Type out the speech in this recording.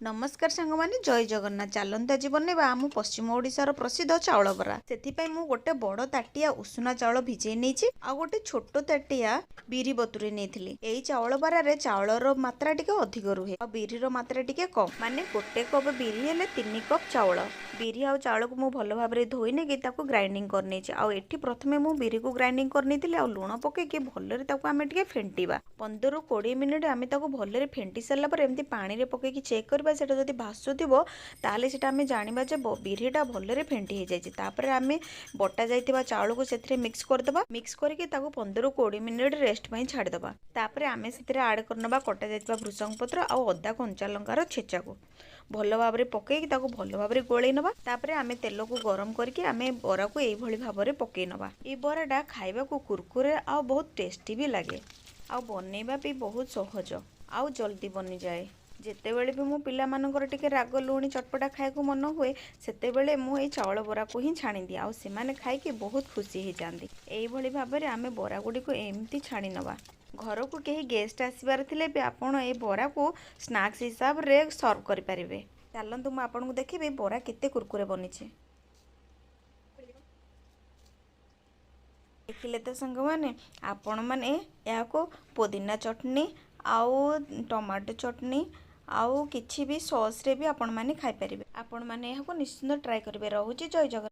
ନମସ୍କାର ସାଙ୍ଗମାନେ, ଜୟ ଜଗନ୍ନାଥ। ଚାଲନ୍ତୁ ଆଜି ବନେଇବା ଆମ ପଶ୍ଚିମ ଓଡ଼ିଶାର ପ୍ରସିଦ୍ଧ ଚାଉଳ ବରା। ସେଥିପାଇଁ ମୁଁ ଗୋଟେ ବଡ଼ ତାଟିଆ ଉଷୁନା ଚାଉଳ ଭିଜେଇ ନେଇଛି ଆଉ ଗୋଟେ ଛୋଟ ତାଟିଆ ବିରି ବତୁରେଇ ନେଇଥିଲି। ଏଇ ଚାଉଳ ବରାରେ ଚାଉଳର ମାତ୍ରା ଟିକେ ଅଧିକ ରୁହେ ଆଉ ବିରିର ମାତ୍ରା ଟିକେ କମ୍, ମାନେ 1 କପ୍ ବିରି ହେଲେ 3 କପ୍ ଚାଉଳ। ବିରି ଆଉ ଚାଉଳକୁ ମୁଁ ଭଲ ଭାବରେ ଧୋଇ ନେଇକି ତାକୁ ଗ୍ରାଇଣ୍ଡିଙ୍ଗ କରିନେଇଛି। ଆଉ ଏଠି ପ୍ରଥମେ ମୁଁ ବିରିକୁ ଗ୍ରାଇଣ୍ଡିଙ୍ଗ କରିନେଇଥିଲି ଆଉ ଲୁଣ ପକେଇକି ଭଲରେ ତାକୁ ଆମେ ଟିକେ ଫେଣ୍ଟିବା। 15ରୁ 20 ମିନିଟ୍ ଆମେ ତାକୁ ଭଲରେ ଫେଣ୍ଟି ସାରିଲା ପରେ ଏମିତି ପାଣିରେ ପକେଇକି ଚେକ୍ କରିବା। ସେଟା ଯଦି ଭାସୁଥିବ ତାହେଲେ ସେଟା ଆମେ ଜାଣିବା ଯେ ବିରିଟା ଭଲରେ ଫେଣ୍ଟି ହେଇଯାଇଛି। ତାପରେ ଆମେ ବଟା ଯାଇଥିବା ଚାଉଳକୁ ସେଥିରେ ମିକ୍ସ କରିଦେବା। ମିକ୍ସ କରିକି ତାକୁ 15ରୁ 20 ମିନିଟ୍ ରେଷ୍ଟ ପାଇଁ ଛାଡ଼ିଦେବା। ତାପରେ ଆମେ ସେଥିରେ ଆଡ଼୍ କରିନେବା କଟା ଯାଇଥିବା ଭୃସଙ୍ଗ ପତ୍ର ଆଉ ଅଦା କଞ୍ଚା ଲଙ୍କାର ଛେଚାକୁ ଭଲ ଭାବରେ ପକେଇକି ତାକୁ ଭଲ ଭାବରେ ଗୋଳେଇ ନେବା। ତାପରେ ଆମେ ତେଲକୁ ଗରମ କରିକି ଆମେ ବରାକୁ ଏଇଭଳି ଭାବରେ ପକେଇ ନେବା। ଏଇ ବରାଟା ଖାଇବାକୁ କୁରକୁରେ ଆଉ ବହୁତ ଟେଷ୍ଟି ବି ଲାଗେ ଆଉ ବନେଇବା ବି ବହୁତ ସହଜ ଆଉ ଜଲ୍ଦି ବନିଯାଏ। ଯେତେବେଳେ ବି ମୁଁ ପିଲାମାନଙ୍କର ଟିକେ ରାଗ ଲୁଣି ଚଟପଟା ଖାଇବାକୁ ମନ ହୁଏ, ସେତେବେଳେ ମୁଁ ଏଇ ଚାଉଳ ବରାକୁ ହିଁ ଛାଣିଦିଏ ଆଉ ସେମାନେ ଖାଇକି ବହୁତ ଖୁସି ହେଇଯାଆନ୍ତି। ଏଇଭଳି ଭାବରେ ଆମେ ବରା ଗୁଡ଼ିକୁ ଏମିତି ଛାଣି ନେବା। ଘରକୁ କେହି ଗେଷ୍ଟ ଆସିବାର ଥିଲେ ବି ଆପଣ ଏ ବରାକୁ ସ୍ନାକ୍ସ ହିସାବରେ ସର୍ଭ କରିପାରିବେ। ଚାଲନ୍ତୁ ମୁଁ ଆପଣଙ୍କୁ ଦେଖିବି ବରା କେତେ କୁରକୁରେ ବନିଛି। ଦେଖିଲେ ତ ସାଙ୍ଗମାନେ, ଆପଣମାନେ ଏହାକୁ ପୋଦିନା ଚଟଣି ଆଉ ଟମାଟୋ ଚଟଣି ଆଉ କିଛି ବି ସସ୍ରେ ବି ଆପଣମାନେ ଖାଇପାରିବେ। ଆପଣମାନେ ଏହାକୁ ନିଶ୍ଚିନ୍ତ ଟ୍ରାଏ କରିବେ। ରହୁଛି, ଜୟ ଜଗନ୍ନାଥ।